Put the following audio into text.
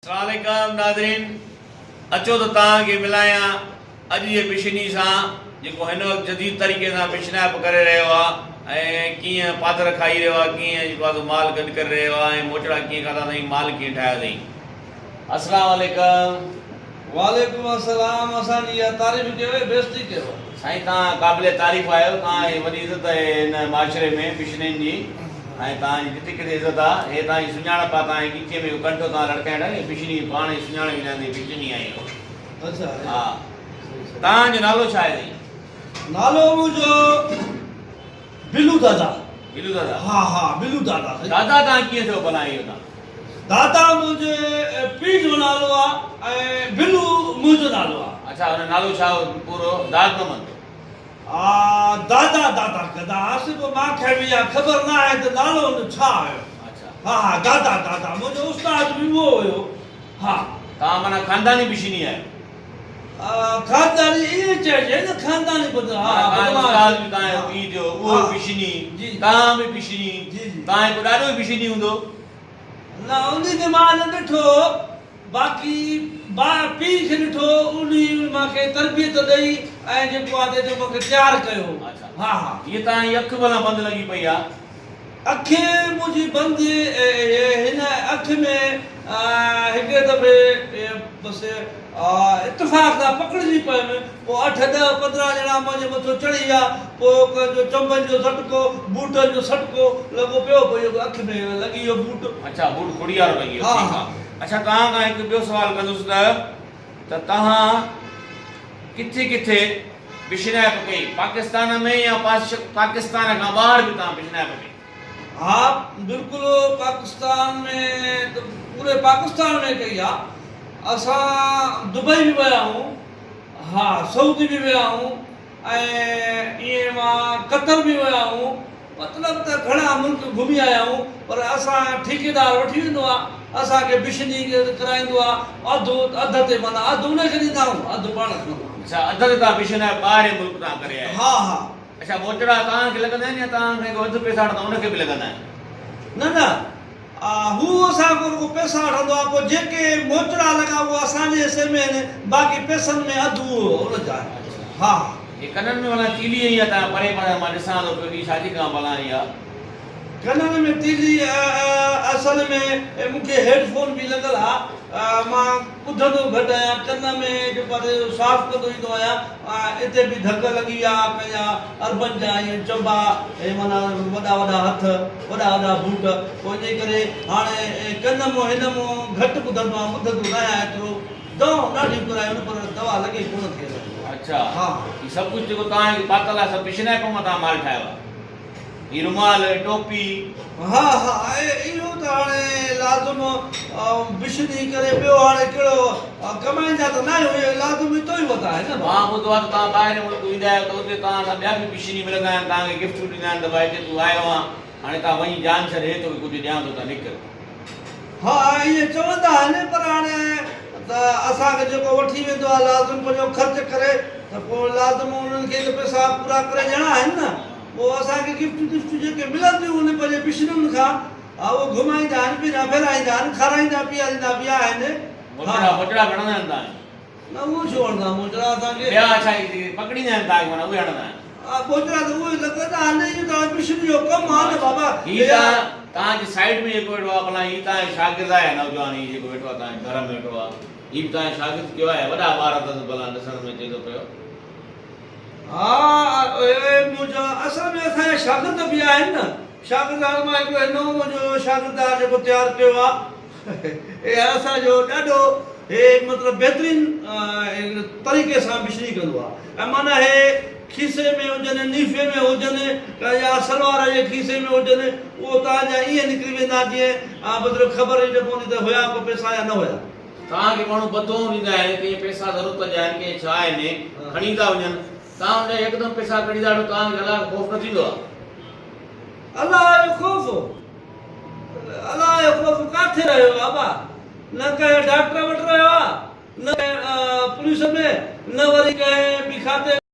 السلام عليڪم ناظرين اچو ته توهان کي ملايان اڄ جي مشني سان جيڪو هن وقت جديد طريقي سان مشنائپ ڪري رهيو آهي ۽ ڪيئن پادر کائي رهيو آهي ڪيئن جيڪو آهي مال گڏ ڪري رهيو آهي ۽ موچڙا ڪيئن کاڌا اٿائين مال ڪيئن ٺاهيو اٿائين السلام عليڪم. وعليڪم السلام اسان جي اها تعريف ڪيو يا بيعزتي ڪيو. سائين توهان قابل تعريف آهيو توهان جي وڏي عزت آهي هن معاشري ۾ مشنين جي ۽ توهان جي جتي ڪٿي عزت آ هي توهان جي سڃاڻپ آ توهان جي ڳچيء ۾ اهو ڪنٺو توهان لڙڪائي رکيو مشني پاڻ ئي سڃاڻي ويندا آهن ته هي مشني آهي اهو اڇا ها توهان جو نالو ڇا آهي سائين؟ نالو منهنجو بلو دادا. بلو دادا ها ها بلو دادا سائين. دادا توهان ڪيئن ٿيو ڀلا اهو توهان؟ دادا منهنجي پيء جو نالو آ ۽ بلو منهنجو نالو آ. اڇا ان نالو ڇا هو پورو داد محمد. ها دادا دادا ڪندا هئاسين پوء مان کي به اها خبر نه آهي ته نالو ان ڇا هيو. اڇا. ها ها دادا دادا منهنجو استاد به اهو هيو ها. توهان معنيٰ خانداني بشني آهيو. خانداني ائين چئجي نه خانداني بدر ها معنيٰ توهان جو بدمعاش استاد به توهان جو ها پيء ٿيو اهو به ها بشني جي توهان به بشني جي جي. توهان جو ڏاڏو به بشني هوندو. نه انهي کي مان نه ڏٺو باقي با پيء کي ڏٺو انهي مان کي تربيت ڏئي ۽ جيڪو آ تي مان کي تيار ڪيو اڇا ها ها. هيء توهان جي اک ڀلا بند لڳي پئي آ. اک منهنجي بند هن اک ۾ هڪڙي دفعي بس اتفاق سان پڪڙجي پيم پوء اٺ ڏهه 15 ڄڻا منهنجي مٿو چڙهي ويا پوء ڪنهن جو چنبن جو سٽڪو بوٽن جو سٽڪو لڳو پيو پوء اهو اک ۾ لڳي ويو بوٽ. اڇا بوٽ کڙي وارو لڳي ويو ها ٺيڪ ها. آ اڇا توهان کان هڪ ٻيو سوال ڪندس ته ته توهان ڪٿي ڪٿي بشنائپ ڪئي پاڪستان ۾ يا پاڪستان کان ٻاهر به توهان بشنائپ ڪئي؟ ها بلڪل پاڪستان ۾ ته پوري پاڪستان ۾ ڪئي آ اسان دبئي به ويا آهيون ها سعودي به ويا آهيون ۽ ائين مان قطر به ويا آهيون مطلب ته گهڻا ملڪ گهمي آيا آهيون پر اسان ٺيڪيدار وٺي ويندو آ اسان کي بشني ڪرائيندو آ اڌ اڌ تي معنيٰ اڌ ان کي ڏيندا آهيون اڌ پاڻ کڻندا آهيون. اڇا اڌ تي توهان بشن ٻاهرين ملڪ تان ڪري آيا آهيو. ها ها. اڇا موچڙا توهان کي لڳندا آهن يا توهان کان جيڪو اڌ پئسا وٺندو آهي ان کي به لڳندا آهن؟ نه نه هو اسان کان رڳو پئسا وٺندو آهي پوء جيڪي موچڙا لڳا اهي اسان جي حصي ۾ آهن باقي پئسن ۾ اڌ اهو ان جا آهن. ها ها. هي ڪنن ۾ ڀلا تيلي هنئي آهي توهان پري پري مان ڏسان ٿو پيو هي ڇا جي ڪان ڀلا هنئي آهي؟ ڪنن ۾ تيلي اصل ۾ مون کي هيڊ فون به لڳل آ مان ٻڌندو گهٽ آهيان ڪن ۾ جيڪو آ صاف ڪندو ايندو آهيان اتي به ڌڪ لڳي ويا ڪنهن جا عربن جا ائين چنبا ۽ معنيٰ وڏا وڏا هٿ وڏا وڏا بوٽ پوء انهي ڪري هاڻي ڪن مون هن مون گهٽ ٻڌندو آهيان ٻڌندو نه آهيان ايترو دوائون ڏاڍيون ڪرايون پر دوا لڳي ڪونه ٿي الائي اڇا ها هي سڀ ڪجهه جيڪو توهان کي پاتل آهي سڀ مشنائي ڪم مان توهان مال ٺاهيو آهي. هي رومال، ٽوپي. ها ها اهو ته هاڻي لازم بشني ڪري ٻيو هاڻي ڪهڙو ڪمائيندا ته ناهيون اهي لازم اتو ئي وتا آهن نه مان ڀاء. ٻڌو آهي ته توهان ٻاهرين ملڪ ويندا آهيو ته اتي توهان سان ٻيا به بشني ملندا آهن توهان کي گفٽون ڏيندا آهن ته ڀائي هتي تون آيو آهين هاڻي تان وڃي جان ڇڏ هي توکي ڪجهه ڏيان ٿو تان نڪر. ها ائين چوندا آهن پر هاڻي ته اسان کي جيڪو وٺي ويندو آهي لازم پنهنجو خرچ ڪري ته پوء لازم انهن کي ته پئسا پورا ڪري ڏيڻا آهن نه. پوء اسان کي گفٽون ٽفٽون جيڪي ملنديون هن پنهنجي پشنن کان اهو گهمائيندا آهن، پيرا ڦيرائيندا آهن، کارائيندا پياريندا به آهن. موچڙا موچڙا به هڻندا آهن توهان کي؟ نه اهو ڇو هڻندا موچڙا اسان کي. ٻيا ڇا اهي جيڪي پڪڙيندا آهن توهان کي معنيٰ اهي هڻندا آهن؟ ها موچڙا ته اهي لڳندا آهن اهو ته هاڻي پشن جو ڪم آهي نه بابا. هي توهان توهان جي سائيڊ ۾ جيڪو ويٺو آهي ڀلا هي توهان جو شاگرد آهي يا نوجوان هي جيڪو ويٺو آهي توهان جي گهر ۾ ويٺو آهي هي به توهان جو شاگرد ڪيو آهي يا وڏا ٻار اٿس ڀلا ڏسڻ ۾ اچي ٿو پيو. ها اهي منهنجا اصل ۾ اسان جا شاگرد به آهن نه شاگرد هاڻي مان هڪڙو هي نئون منهنجو شاگرد آهي جيڪو تيار ڪيو آهي هي اسان جو ڏاڍو هي مطلب بهترين طريقي سان بشري ڪندو آهي ۽ معنيٰ هي کيسي ۾ هجن نيفي ۾ هجن يا سلوار جي کيسي ۾ هجن اهو توهان جا ائين نڪري ويندا جيئن مطلب خبر ئي نه پوندي ته هيا ڪو پئسا يا نه هيا. توهان کي ماڻهو بددعائون ڏيندا آهن، ڪي پئسا ضرورت جا آهن، ڪي ڇا آهن، کڻي ٿا وڃن، توهان ان جا يڪدم پئسا ڪڍي ٿا وٺو، توهان کي الله جو خوف نه ٿيندو آهي؟ الله جو خوف، الله جو خوف ڪاٿي رهيو بابا، نه ڪنهن ڊاڪٽر وٽ رهيو آهي، نه ڪنهن پوليس ۾، نه وري ڪنهن ٻي کاتي ۾.